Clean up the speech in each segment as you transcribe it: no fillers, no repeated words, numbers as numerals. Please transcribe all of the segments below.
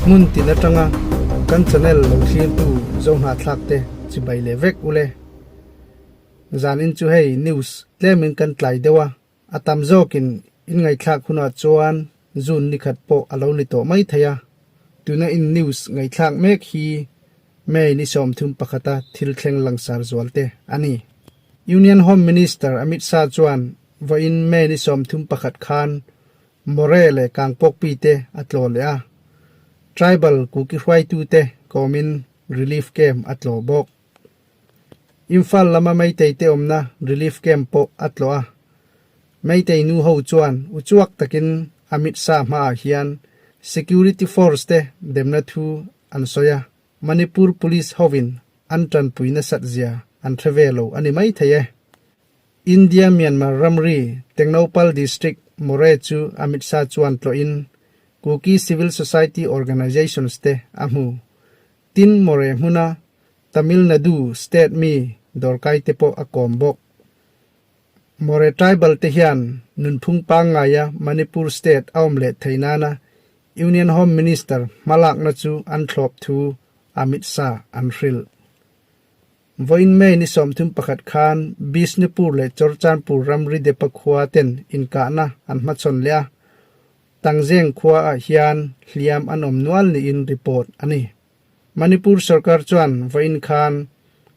Hmun tin atanga kan channel lo thlirtu Zohnahthlak te chibai leh vek ule. Zanin chu hei news tlemin kan tlai deuh a, a tam zawkin in ngaihthlak hunah chuan June ni khat pawh a lo ni tawh mai thei a. Tuna in news ngaihthlak mek hi May ni 31 a thil thleng langsar zual te a ni. Union Home Minister Amit Shah chuan vawiin May ni 31 khan Moreh leh Kangpokpi te a tlawh leh a, Tribal Kuki hruaitute kawmin Relief Camp a tlawh bawk. Imphal lama Meitei te awmna Relief Camp pawh a tlawh a, Meitei nu ho chuan uchuak takin Amit Shah hmaah hian Security Force te demna thu an sawi a, Manipur Police hovin an tanpui nasat zia an hre ve lo a ni maithei e. India-Myanmar ramri Tengnoupal District Moreh chu Amit Shah chuan tlawhin Kuki Civil Society Organisations te a hmu. Tin, Moreh hmuna Tamil Nadu state mi dawrkai te pawh a kawm bawk. Moreh tribal te hian nunphung pangngaia Manipur state a awm leh thei nana Union Home Minister hmalakna chu an thlawp thu Amit Shah an hrilh. Vawiin May ni 31 khan Bishnupur leh Churachandpur ramri depa khua ten inkahna an hmachhawn leh a, Tangzeng khua ah hian hliam an awm nual niin report a ni. Manipur sorkar chuan vawiin khan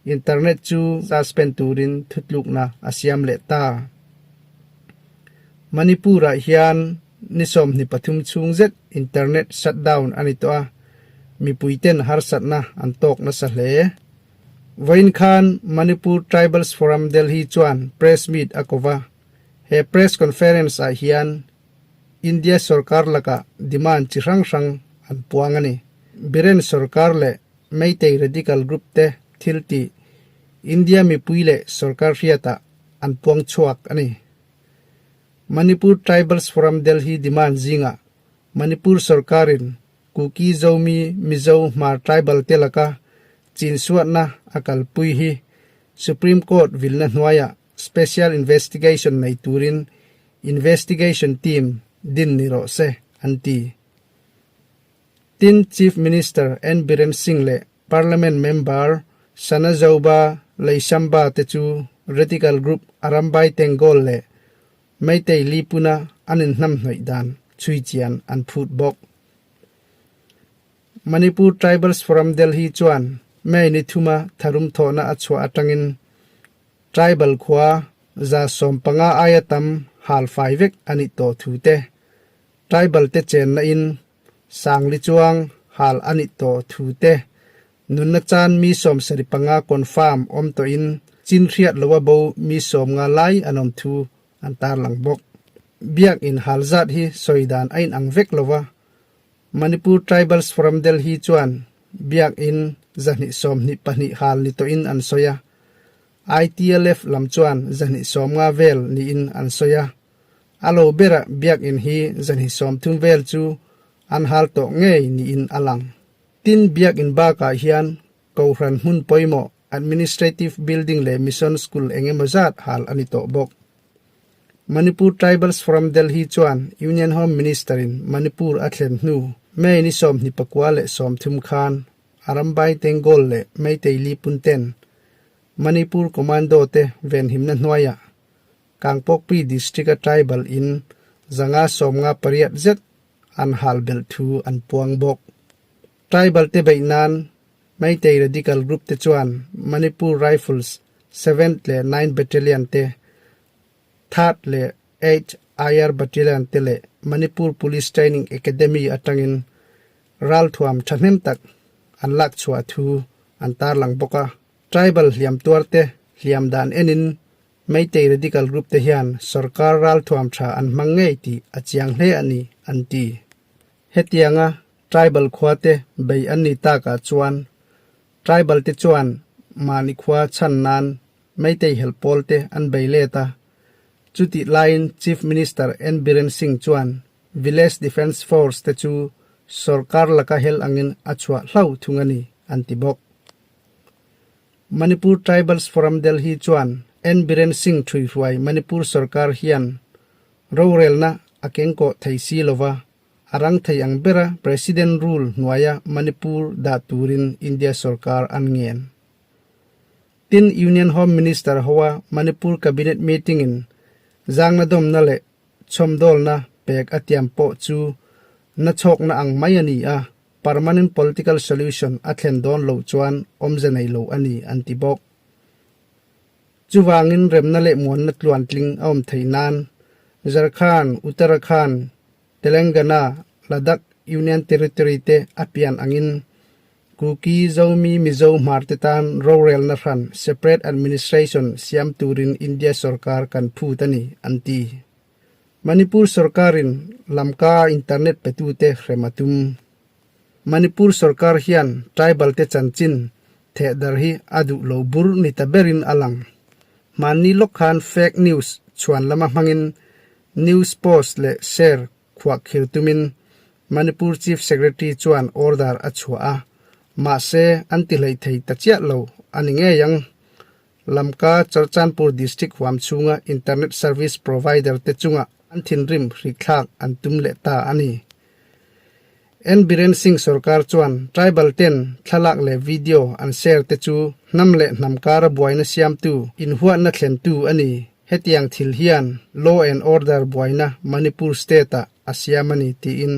internet chu suspend turin thutlukna a siam leh ta. Manipur ah hian ni 23 chhung zet internet shutdown a ni tawh a, mipui ten harsatna an tawk nasa hle. Vawiin khan Manipur Tribals Forum Delhi chuan press meet a ko va, he press conference ah hian India sorkar lakah demand chi hrang hrang an puang a ni. Biren sorkar leh Meitei radical group te thil tih India mipui leh sorkar hriatah an puang chhuak a ni. Manipur Tribals Forum Delhi demand zingah Manipur sorkarin Kuki Zomi Mizo Hmar Tribal te laka chinsuatna a kalpui hi Supreme Court vilna hnuaiah Special Investigation nei turin Investigation Team din ni rawh se, an ti. Tin, Chief Minister N Biren Singh leh Parliament Member Sanajaoba Leishamba te chu Radical Group Arambai Tenggol leh Meitei Lipuna an inhnamhnawih dan chhui chian an phut bawk. Manipur Tribals Forum Delhi chuan May ni thuma tharum thawhna a chhuah atangin tribal khua 150 aia tam hal fai vek a nih tawh thu te, tribal te chenna in sangli chuang hal a nih tawh thu te, nunna chan mi 75 confirm awm tawhin chin hriat loa bo mi 90 lai an awm thu an tarlang bawk. Biakin hal zat hi sawi dan a inang vek lova, Manipur Tribals Forum Delhi chuan biakin 224 hal ni tawhin an sawi a, ITLF lam chuan 250 vel niin an sawi a. A lo berah biakin hi 230 vel chu an hal tawh ngei niin a lang. Tin, biakin bakah hian Kohhran hmun pawimawh Administrative Building leh Mission School eng emaw zat hal a ni tawh bawk. Manipur Tribals Forum Delhi chuan Union Home Minister in Manipur a thlen hnu May ni 29 leh 30 khan Arambai Tenggol leh Meitei Lipun ten Manipur Commando te venhimna hnuaiah Kangpokpi District a tribal in 558 zet an hal belh thu an puang bawk. Tribal te beih nan Meitei Radical Group te chuan Manipur Rifles Seventh leh Ninth Battalion te, Third leh Eighth IR Battalion te leh Manipur Police Training Academy atangin ralthuam thahnem tak an lak chhuah thu an tarlang bawk a. Tribal hliam tuar te hliam dan enin Meitei Radical Group te hian sorkar ralthuam tha an hmang ngei tih a chiang hle a ni, an ti. Hetianga tribal khua te bei an ni takah chuan Tribal te chuan mahni khua chhan nan Meitei helh pawl te an bei let a. Chutih laiin Chief Minister N Biren Singh chuan Village Defence Force te chu sorkar laka hel angin a chhuah hlau thung a ni, an ti bawk. Manipur Tribals Forum Delhi chuan N Biren Singh thuihruai Manipur sorkar hian rorelna a kengkawh thei si lova. A rang thei ang bera President rule hnuaia Manipur dah turin India sorkar an ngen. Tin, Union Home Minister hoa Manipur Cabinet meeting-in zangna dawmna leh chhawmdawlna pek a tiam pawh chu nachhawkna ang mai a ni a, permanent political solution a thlen dawn loh chuan awmze nei lo a ni an ti bawk. Chuvangin remna leh muanna tluantling a awm theih nan Jharkhand, Uttarakhand, Telangana, Ladakh Union Territory te a pian angin Kuki, Zomi, Mizo hmar te tan rorelna hran, separate administration, siam turin India sorkar kan phut a ni, an ti. Manipur sorkarin Lamka internet petute hrem a tum. Manipur sorkar hian tribal te chanchin thehdar hi a duh lo bur ni ta berin a lang. Hmanni lawk khan fake news chhuan lama hmangin news post leh share khuah khir tumin Manipur Chief Secretary chuan order a chhuah a, mahse an ti hleih thei ta chiah lo a ni ngei ang. Lamka Churachandpur District huam chhunga internet service provider te chunga an thinrim hrikthlak an tum leh ta a ni. N Biren Singh sorkar chuan tribal ten thlalak leh video an share te chu hnam leh hnam kara buaina siamtu, inhuatna thlentu a ni. Hetiang thil hian law and order buaina Manipur state ah a siam a ni tiin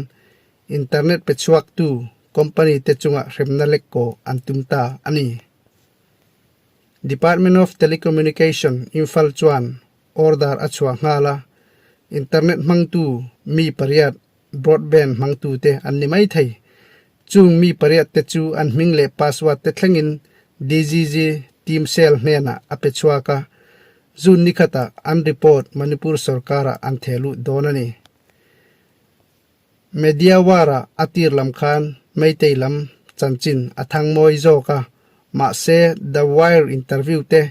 internet pe chhuaktu company te chunga hremna lek kaw an tum ta a ni. Department of Telecommunication, Imphal chuan order a chhuah nghal a, internet hmangtu mi pariat broadband hmangtute an ni mai thei. Chung mi pariat te chu an hming leh password te thlengin DGG team cell hnenah a pe chhuak a, June ni khatah an report Manipur sorkarah an theh luh dawn a ni. Media war-ah a tir lam khan Meitei lam chanchin a thang mawi zawk a, mahse The Wire interview te,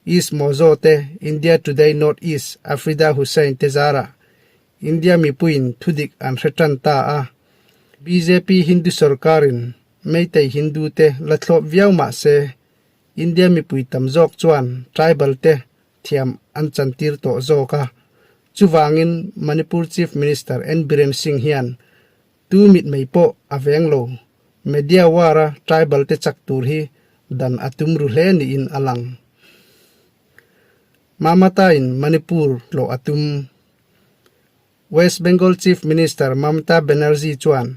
East Mojo te, India Today North East Afrida Hussain te zarah India mipuiin thudik an hre tan ta a, bjp Hindu sorkarin Meitei Hindu te la thlawp viau mah se, India mipui tam zawk chuan tribal te thiam an chantir tawh zawk a. Chuvangin Manipur Chief Minister N Biren Singh hian tu mitmei pawh a veng lo, media war a tribal te chak tur hi dan a tum ru hle niin a lang. Mamata-in Manipur tlawh a tum. West Bengal Chief Minister Mamata Banerjee chuan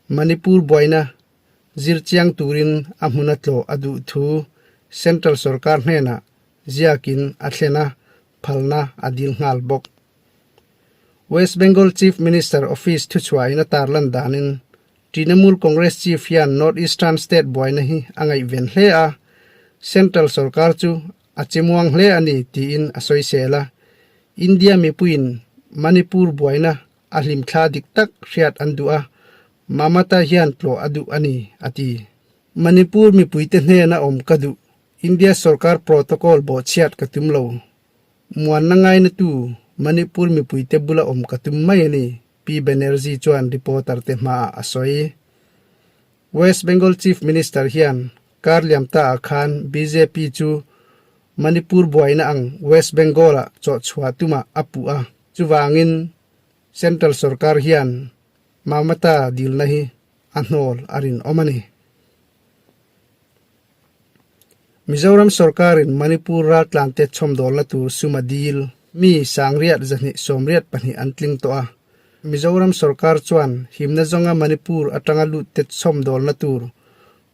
Manipur buaina zirchiang turin a hmuna tlawh a duh thu Central sorkar hnenah ziakin a thlen a, phalna a dil nghal bawk. West Bengal Chief Minister Office thuchhuahin a tarlan danin Trinamool Congress Chief hian North Eastern State buaina hi a ngaihven hle a, Central sorkar chu a che muang hle a ni tiin a sawisel a. India mipuiin Manipur buaina a hlimthla dik tak hriat an duh a, Mamata hian tlawh a duh a ni, a ti. Manipur mipuite hnena awm ka duh, India sorkar protocol bawhchhiat ka tum lo. Muanna ngainatu Manipur mipuite bula awm ka tum mai a ni, Pi Banerjee chuan reporter te hmaah a sawi. West Bengal Chief Minister hian kar liam ta ah khan bjp chu Manipur buaina ang West Bengal ah chawhchhuah tumah a puh a, chuvangin Central sorkar hian Mamata dilna hi a hnawl a rinawm a ni. Mizoram sorkarin Manipur raltlante chhawmdawlna tur sum a dil. Mi sangriat 292 an tling tawh a. Mizoram sorkar chuan himna zawnga Manipur atanga lutte chhawmdawlna tur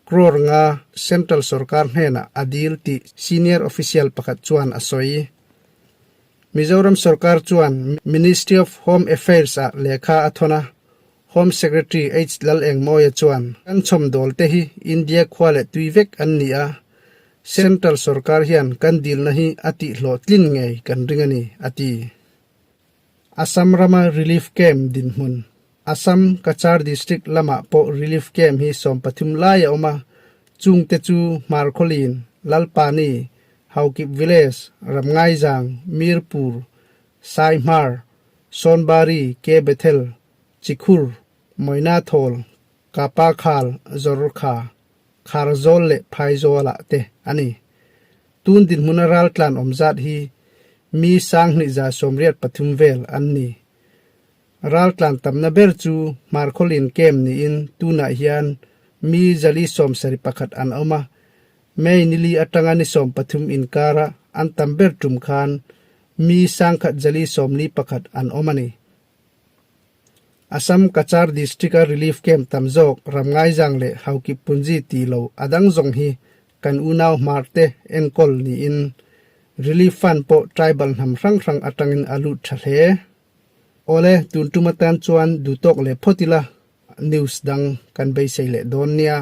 crore nga central sorkar hnenah a dil tih senior official pakhat chuan a sawi. Mizoram sorkar chuan Ministry of Home Affairs-ah lehkha a thawn a, Home Secretary H Lalengmawia chuan, Kan chhawmdawl te hi India khua leh tui vek an ni a, Central sorkar hian kan dilna hi a tihhlawh tlin ngei kan ring a ni, a ti. Assam rama relief camp dinhmun. Assam, Cachar district lamah pawh relief camp hi 13 lai a awm a, chungte chu Hmarkhawlin, Lalpani, Haukip Village, Ramngaizang, Mirpur, Saihmar, Sawnbari, Ke Bethel, Chikhur, Moina Thawl, Kapa Khal, Zawrkha, Kharzawl leh Phaizawlah te a ni. Tun dinhmuna raltlan awm zat hi mi 7283 vel an ni. Raltlan tamna ber chu Hmarkhawlin camp niin tunah hian mi 471 an awm a, May nili atanga ni 13 inkara an tam ber tum khan mi 1141 an awm a ni. Assam Cachar District-a relief camp tam zawk Ramngaizang leh Haukip Punji tih lo a dang zawng hi kan unau hmarte enkawl niin relief fund pawh tribal hnam hrang hrang atangin a lut tha hle. Awle, tun tum atan chuan duhtawk leh phawt ila news dang kan beisei leh dawn nia.